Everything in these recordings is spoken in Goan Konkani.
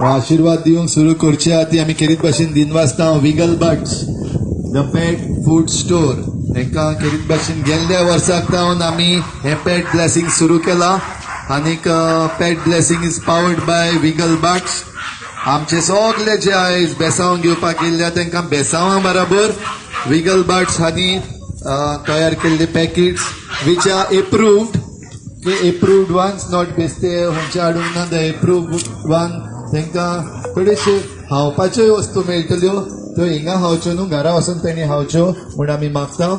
आशीर्वाद दिवंक सुरू करचे आदी आमी केरीत भाशेन दिनवासता Wiggle Buds the pet food store हेंकां केरीत भाशेन गेल्ल्या वर्साक सावन आमी हें पेट ब्लेसिंग सुरू केलां आनीक pet blessing is powered by Wiggle Buds. आमचे सगळे जे आयज बेसांव घेवपाक येयल्ल्या तांकां बेसांवां बराबर विगल बड्स हांणी तयार केल्ले पॅकेट्स which are approved, ते एप्रूव्ड वन्स not बेस्ते खंयचे हाडूंक ना, the approved one. तांकां थोडेशे खावपाच्योय वस्तू मेळटल्यो, त्यो हिंगा खावच्यो न्हू, घरा वचून तेणी खावच्यो म्हूण आमी मागता.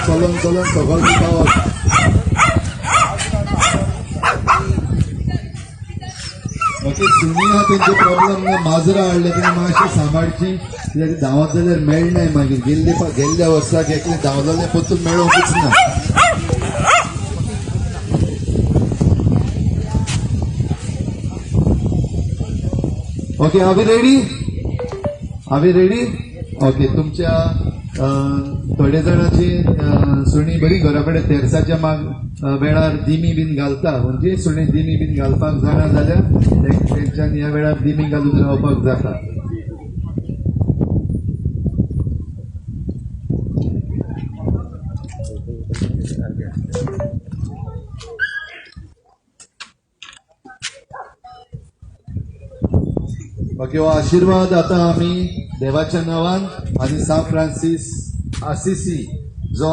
चलन चलन सगळ दिता. ओके, सुणी आहा तेंचे प्रॉब्लम ना, माजरां हाडले तेणी मातशें सांबाळची, कित्याक धांवत जाल्यार मेळनाय मागीर. गेल्ल्या वर्साक एकलें धांवलेलें परतून मेळोंकूच ना. Okay, are we ready? Are we ready? Okay, तुमच्या थोडे जाणांची सुणी बरी घरा कडेन तेरसाच्या माग वेळार दिमी बीन घालता, म्हणजे सुणी दिमी बीन घालपाक जाणा जाल्यार तेंच्यान ह्या वेळार दिमी घालून रावपाक जाता. ओके, हो आशिर्वाद आतां आमी देवाच्या नांवान आनी सांत फ्रांसीस आसिसी जो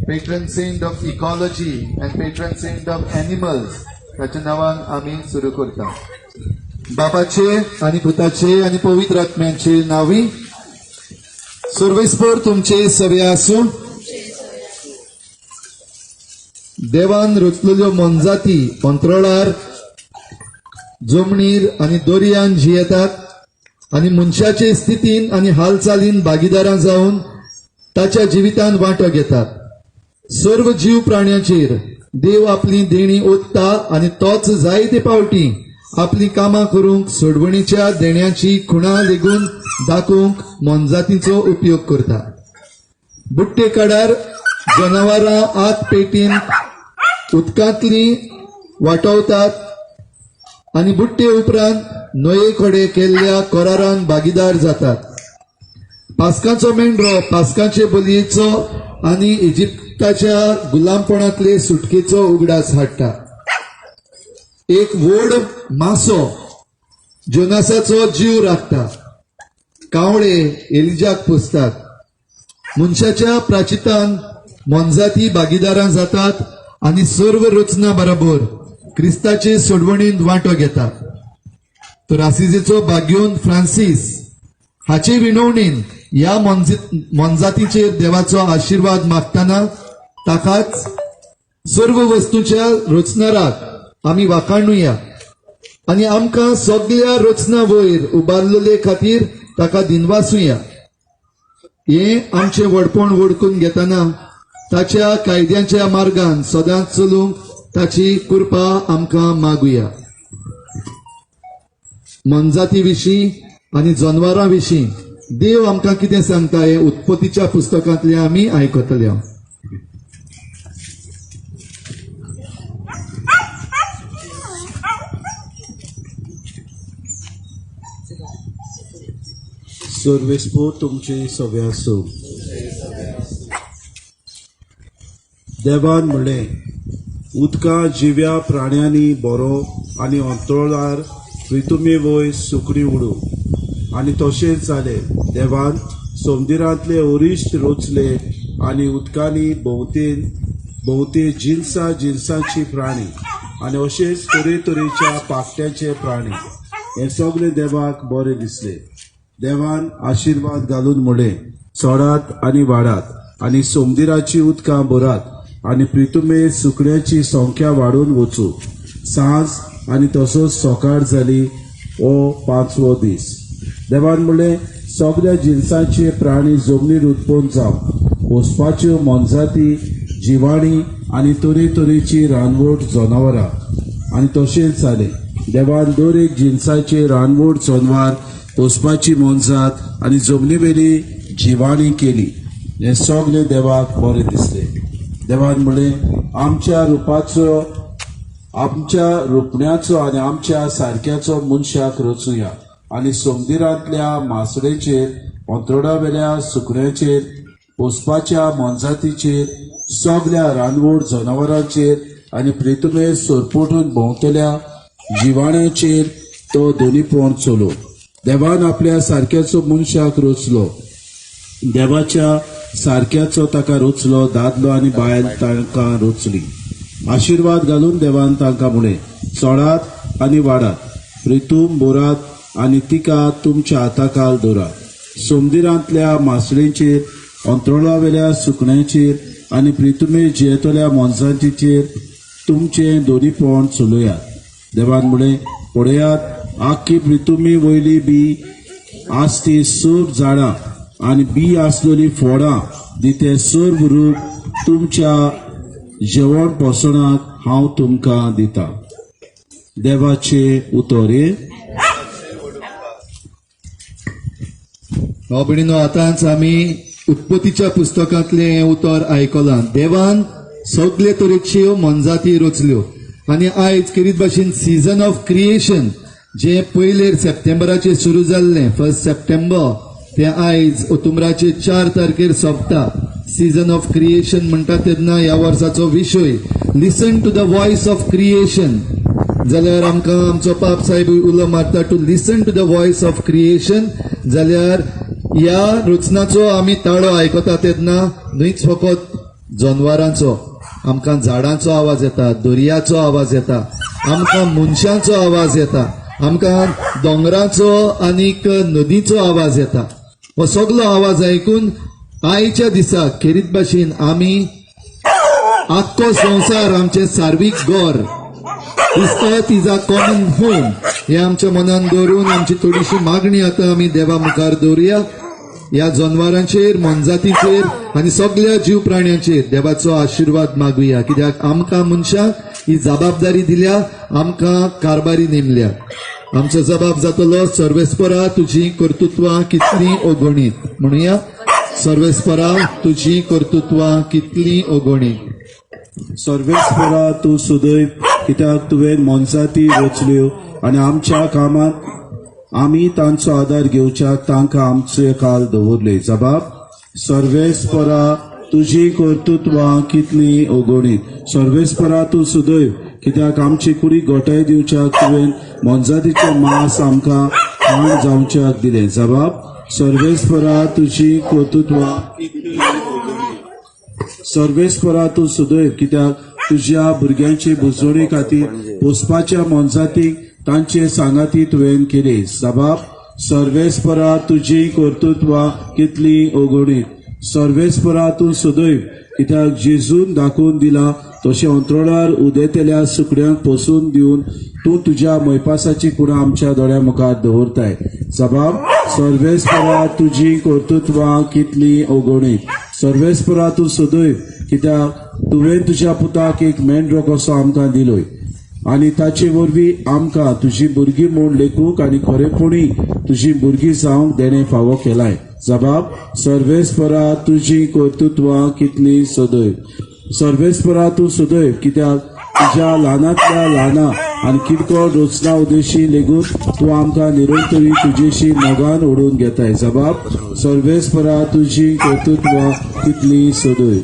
patron saint of ecology and patron saint of animals ताच्या नांवान आमी सुरू करता. बापाचे आनी पुताचे आनी पवित्र आत्म्याचे नांवी. सर्वेस्पर तुमचे सवे आसूं. देवान रचलेल्यो मोनजाती अंतराळार, जमनीर आनी दर्यान जियेतात आनी मनशाचे स्थितीन आनी हालचालीन भागीदारां जावन ताच्या जिवितान वांटो घेतात. सर्व जीव प्राण्यांचेर देव आपली देणी ओतता आनी तोच जायते पावटी आपली कामां करूंक सोडवणीच्या देण्याची खुणा लेगून दाखोवंक मोनजातींचो उपयोग करता. बुट्टे काडार जनावरां आत पेटीन उदकांतली वाटवतात आनी बुट्टे उपरांत न्हंये कडेन केल्ल्या करारान भागीदार जातात. पास्काचो मेंढरो पास्काचे बलयेचो आनी इजिप्ताच्या गुलामपणांतले सुटकेचो उगडास हाडटा. एक व्हड मासो जोनासाचो जीव राखता. कावळे एलिजाक पोसतात. मनशाच्या प्राचितान मोनजाती भागीदारां जातात आनी सर्व रचना बरोबर क्रिस्ताचे सोडवणींत वांटो घेतात. तर आसिजेचो भाग्योन फ्रांसीस हाचे विनवणीन ह्या मोनजातीचेर देवाचो आशिर्वाद मागतना ताकाच सर्व वस्तूच्या रचणाराक आमी वाखाणुया आनी आमकां सगळ्या रचना वयर उबारलेले खातीर ताका दिनवासुया. हें आमचें व्हडपण वळखून घेतना ताच्या कायद्यांच्या मार्गान सदांच चलूंक ताची कृपा आमकां मागुया. मोनजाती विशीं आनी जनावरां विशीं देव आमकां कितें सांगता हें उत्पत्तीच्या पुस्तकांतलें आमी आयकतले. सर्वेस्पर तुमचे सगळे आसूं. देवान म्हणलें, उदकां जिव्या प्राण्यांनी बरो आनी अंतोळार प्रितुमे वयर सुकणी उडू. आनी तशेंच जालें. देवान समुद्रांतले अरिश्ट रचले आनी उदकांनी भोंवते जिन्सा जिन्सांची प्राणी आनी अशेच तरेतरेच्या पाकट्याचे प्राणी. हे सगळे देवाक बरे दिसले. देवान आशिर्वाद घालून म्हणलें, चडात आनी वाडात आनी समुद्राची उदकां भरात आनी प्रितुमे सुकण्याची संख्या वाडून वचूं. सांज आनी तसोच सकाळ जाली. हो पांचवो दीस. देवान म्हणलें, सगळ्या जिन्सांचे प्राणी जमनीर उत्पन्न जावं, पोसपाच्यो मोनजाती, जिवाणी आनी तरेतरेची रानवट जनावरां. आनी तशेंच जालें. देवान दर एक जिन्साचे रानवट जनवार, पोसपाची मोनजात आनी जमनीवेली जिवाणी केली. हें सगळें देवाक बरें दिसलें. देवान म्हणलें, आमच्या रुपाचो, आमच्या रुपण्याचो आनी आमच्या सारक्याचो मनशाक रचुया आनी समुद्रांतल्या मासळेचेर, अंतोळावेल्या सुकण्याचेर, पोसपाच्या मोनजातीचेर, सगळ्या रानवट जनावरांचेर आनी प्रितुमे सरपटून भोंवतल्या जिवाण्याचेर तो दोनीपण चलो. देवान आपल्या सारक्याचो मनशाक रचलो. देवाच्या सारक्याचो ताका रचलो. दादलो आनी बायल तांकां रचली. आशिर्वाद घालून देवान तांकां म्हणलें, चडात आनी वाडात, प्रितूम बोरात आनी तिका तुमच्या हाताखाल दवरात. समुद्रांतल्या मासळेचेर, अंतोळावेल्या सुकण्याचेर आनी प्रितुमे जियेतल्या मोनजातीचेर तुमचें दोनीपण चलयात. देवान म्हणलें, पळयात, आख्खी प्रितुमी वयली बी आसती सर्व झाडां आनी बी आसलेली फोडां दिते सर्व रूप तुमच्या जेवण पोसणाक हांव तुमकां दिता. देवाचे उतर. भाव भयणीनो, आतांच आमी उत्पत्तीच्या पुस्तकांतलें हें उतर आयकलां. देवान सगळे तरेच्यो मोनजाती रचल्यो आनी आयज खेरीत भाशेन सीझन ऑफ क्रिएशन जें पयले सप्टेंबराचेर सुरू जाल्लें, 1 सप्टेंबर, तें आयज ऑक्टोबराचे 4 तारखेर सोंपता. सीझन ऑफ क्रिएशन म्हणटा तेन्ना ह्या वर्साचो विशय listen to the voice of creation. जाल्यार आमकां आमचो पाप साहेब उलो मारता to listen to the voice of creation. जाल्यार ह्या रचनाचो आमी ताळो आयकता तेन्ना न्हयच फकत जनवारांचो, आमकां झाडांचो आवाज येता, दर्याचो आवाज येता, आमकां मनशांचो आवाज येता, आमकां दोंगराचो आनीक नदीचो आवाज येता. हो सगलो आवाज आयकून आयच्या दिसा खेरीत भाशेन आमी आख्खो संवसार आमचें सार्वीक घर, This earth is our common home, हें आमच्या मनान दवरून आमची थोडीशी मागणी आतां आमी देवा मुखार दवरुया. ह्या जनवारांचेर, मोनजातीचेर आनी सगळ्या जीव प्राण्यांचेर देवाचो आशिर्वाद मागुया. कित्याक आमकां मनशाक ही जबाबदारी दिल्या, आमकां कारभारी नेमल्या. आमचो जबाब जातलो, सर्वेस्परा तुजी कर्तृत्वां कितलीं अगणीत. म्हणुया, सर्वेस्परा तुजी कर्तृत्वां कितलीं अगणीत. सर्वेस्परा तूं सुदैव, कित्याक तुवें मोनजाती रचल्यो आनी आमच्या कामांत आमी तांचो आदार घेवच्याक तांकां आमचे काल दवरले. जबाब, सर्वेस्परा तुजी कर्तृत्वां कितलीं अगणीत. सर्वेस्परा तूं सुदैव, कित्याक आमची कुडीक गोठाय दिवच्याक तुवें मोनजातीचें मांस आमकां खाण जावच्याक दिलें. जबाब, सर्वेस्परा तुजी कर्तृत्वां कितलीं अगणीत. सर्वेस्परा तूं सुदैव, कित्याक तुज्या भुरग्यांचे बुजवणे खातीर पोसपाच्या मोनजातीक तांचे सांगाती तुवें केले. जबाब, सर्वेस्परा तुजी कर्तृत्वां कितलीं अगणीत. सर्वेस्परा तूं सुदैव, कित्याक जेजून दाखोवन दिला तशें अंतरोळार उदेतल्या सुकड्यांक पोसून दिवन तूं तुज्या मैपासाची कुणां आमच्या दोळ्या मुखार दवरताय. जबाब, सर्वेस्परा तुजी कर्तृत्वां कितलीं अगणीत. सर्वेस्परा तूं सुदैव, कित्याक तुवें तुज्या पुताक एक मेंढरो कसो आमकां दिलोय आनी ताचे वरवीं आमकां तुजी भुरगीं म्हूण लेखूंक आनी खरेपणी तुजी भुरगीं जावंक देणें फावो केलाय. जबाब, सर्वेस्परा तुजी कर्तृत्वां कितलीं सदैव. सर्वेस्परा तूं सुदैव, कित्याक तुज्या ल्हानांतल्या ल्हाना आनी किरकोळ रचना उद्देशी लेगून तूं आमकां निरंतरी तुजेशी मोगान ओडून घेताय. जबाब, सर्वेस्परा तुजी कर्तृत्वां कितलीं सदैव.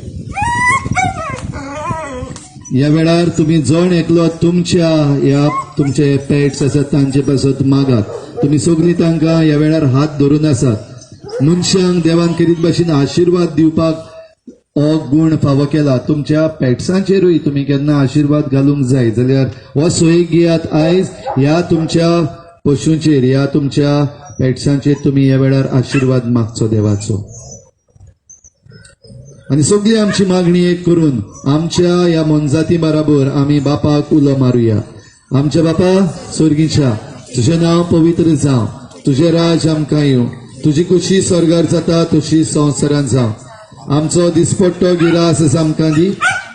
ह्या वेळार तुमी जण एकलो तुमच्या ह्या तुमचे पेट्स आसात तांचे पासत मागात. तुमी सगळीं तांकां ह्या वेळार हात धरून आसात. मनशांक देवान खेरीत भाशेन आशिर्वाद दिवपाक हो गूण फावो केला. तुमच्या पेट्सांचेरूय तुमी केन्ना आशिर्वाद घालूंक जाय जाल्यार हो सोय घेयात आयज. ह्या तुमच्या पशूंचेर, ह्या तुमच्या पेट्सांचेर तुमी ह्या वेळार आशिर्वाद मागचो देवाचो. आनी सगळी आमची मागणी एक करून आमच्या ह्या मोनजाती बराबर आमी बापाक उलो मारुया. आमच्या बापा स्वर्गीच्या, तुजें नांव पवित्र जावं, तुजें राज आमकां येवं, तुजी खुशी स्वर्गार जाता तशी संवसारांत जावं. आमचो दिसपट्टो गिरास आमकां दी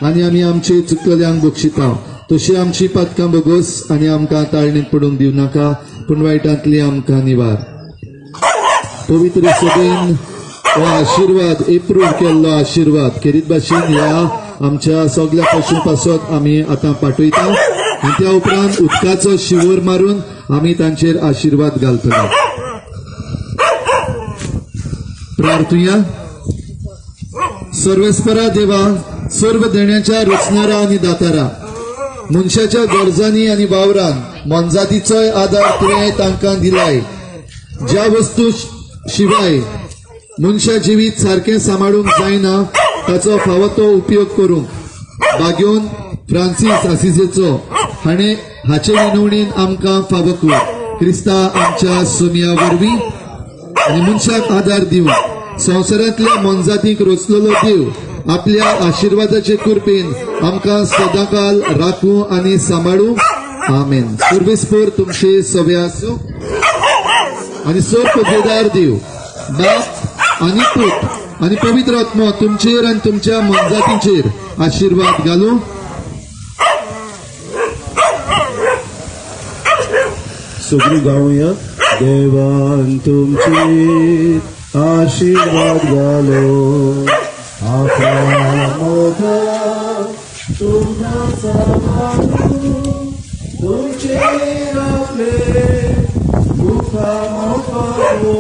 आनी आमी आमचे चुकल्यांक बक्षिता तशी आमची पातकां बगोस आनी आमकां ताळणीत पडूंक दिवं नाका, पूण वायटांतली आमकां निवार. पवित्र सभेन हो आशिर्वाद एप्रूव केल्लो आशिर्वाद खेरीत भाशेन ह्या आमच्या सगळ्या पशू पासत आमी आतां पाठयता आनी त्या उपरांत उदकाचो शिंवर मारून आमी तांचेर आशिर्वाद घालतले. प्रार्थुया. सर्वेस्परा देवा, सर्व देण्याच्या रचणारा आनी दातारा, मनशाच्या गरजांनी आनी वावरान मोनजातीचोय आदार तुवें तांकां दिलाय. ज्या वस्तू शिवाय मनशा जिवीत सारकें सांबाळूंक जायना ताचो फावो तो उपयोग करूंक बागेवन फ्रांसीस आसिजेचो हाणें हाचे विनवणीन आमकां फावो कर. क्रिस्ता आमच्या सोमिया वरवीं आनी मनशाक आदार दिवन संवसारांतल्या मोनजातींक रचलेलो देव आपल्या आशिर्वादाचे कृपेन आमकां सदांकाल राखूं आनी सांबाळूं. आमेन. सर्वेस्पर तुमचे सवे आसूं आनी सर्व पदवेदार देव बाप आनी पूत आनी पवित्र आत्मो तुमचेर आनी तुमच्या मोनजातींचेर आशिर्वाद घालूं. सगळीं गावया. देवान तुमचेर आशिर्वाद घालो, आपल्या मोगान तुमकां सांबाळूं, तुमचेर आपले मुखा मोपालो,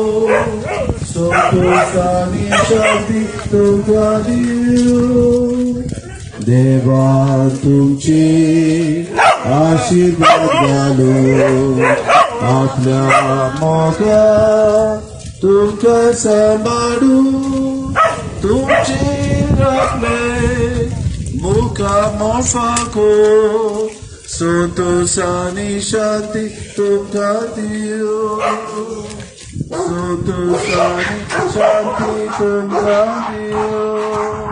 संतोष आनी शांती तुमकां दिवं. देवान तुमचेर आशिर्वाद घालो, आपल्या मोगान तुमकां सांबाळूं, तुमचेर आपले मुखा मोफाको, संतोष आनी शांती तुमकां दिवं, संतोष आनी शांती तुमकां दिवं.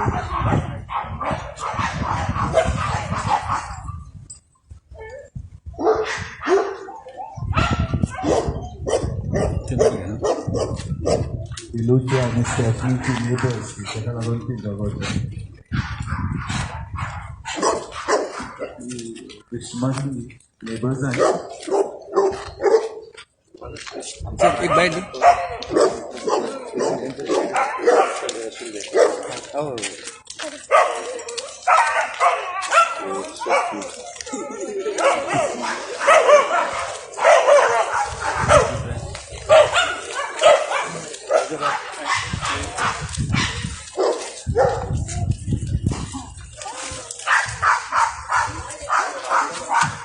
इलूची आनी स्टॅफनीची नेबर्स ताका लागून ती झगडटा. क्रिस्मस नेबर्सान एक बायट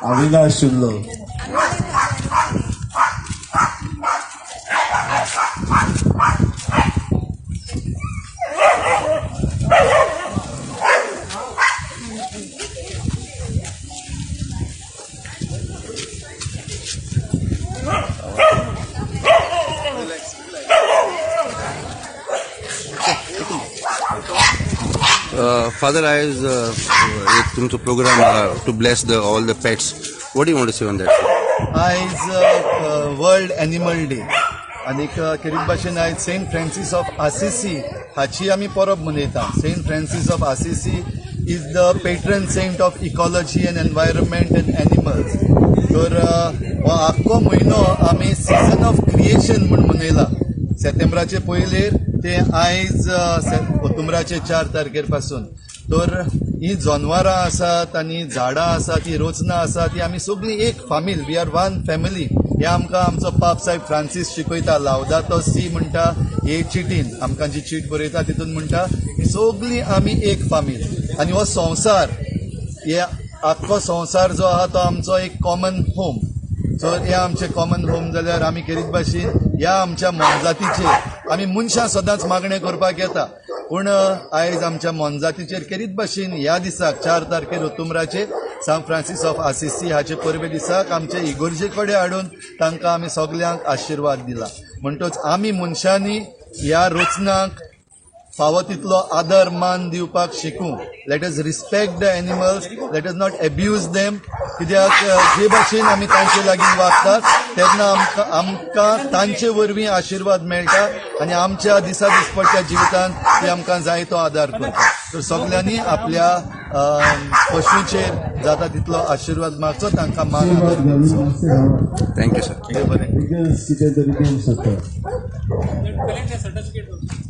अविनाश उरलो. फादर, आयज एक तुमचो programme to bless the all the pets. What you want to say on that? आयज वर्ल्ड एनिमल डे आनीक खेरीत भाशेन आयज सेंट फ्रांसीस ऑफ आसिसी हाची आमी परब मनयता. Saint Francis of Assisi is the patron saint of ecology and environment and animals. तर हो आख्खो म्हयनो आमी सिजन ऑफ क्रिएशन म्हूण मनयला. सप्टेंबराचे पयलेर ते आयज ऑक्टोबराचे 4 तारखेर पासून. तर ही जनवरां आसात आनी झाडां आसात, ही रचना आसा, ती आमी सगळीं एक फामील, we are one family. हे आमकां आमचो पाप साहेब फ्रांसीस शिकयता. लावदातो सी म्हणटा हे चिटीन, आमकां जी चीट बरयता तितून म्हणटा ही सगळीं आमी एक फामील आनी हो संवसार हे आख्खो संवसार जो आहा तो आमचो एक कॉमन होम. सो हे आमचें कॉमन होम जाल्यार आमी खेरीत भाशेन ह्या आमच्या मोनजातीचेर आमी मनशां सदांच मागणें करपाक येता, पूण आयज आमच्या मोनजातीचेर खेरीत भाशेन ह्या दिसाक 4 तारखेर ओतुम्राचेर सांत फ्रांसीस ऑफ आसिसी हाचे परबे दिसाक आमचे इगोर्जे कडेन हाडून तांकां आमी सगल्यांक आशिर्वाद दिला. म्हणटच आमी मनशांनी ह्या रचनाक फावो तितलो आदर मान दिवपाक शिकूं. Let us respect the animals, let us not abuse them. कित्याक जे भाशेन आमी तांचे लागीं वागतात तेन्ना आमकां तांचे वरवीं आशिर्वाद मेळटा आनी आमच्या दिसा दिसपट्ट्या जिवितांत ती आमकां जाय तो आदार करता. तर सगल्यांनी आपल्या पशूंचेर जाता तितलो आशिर्वाद मागचो, तांकां मान आदर दिवचो. Thank you sir. बरें. कितें तरी दिवंक शकता. सर्टिफिकेट.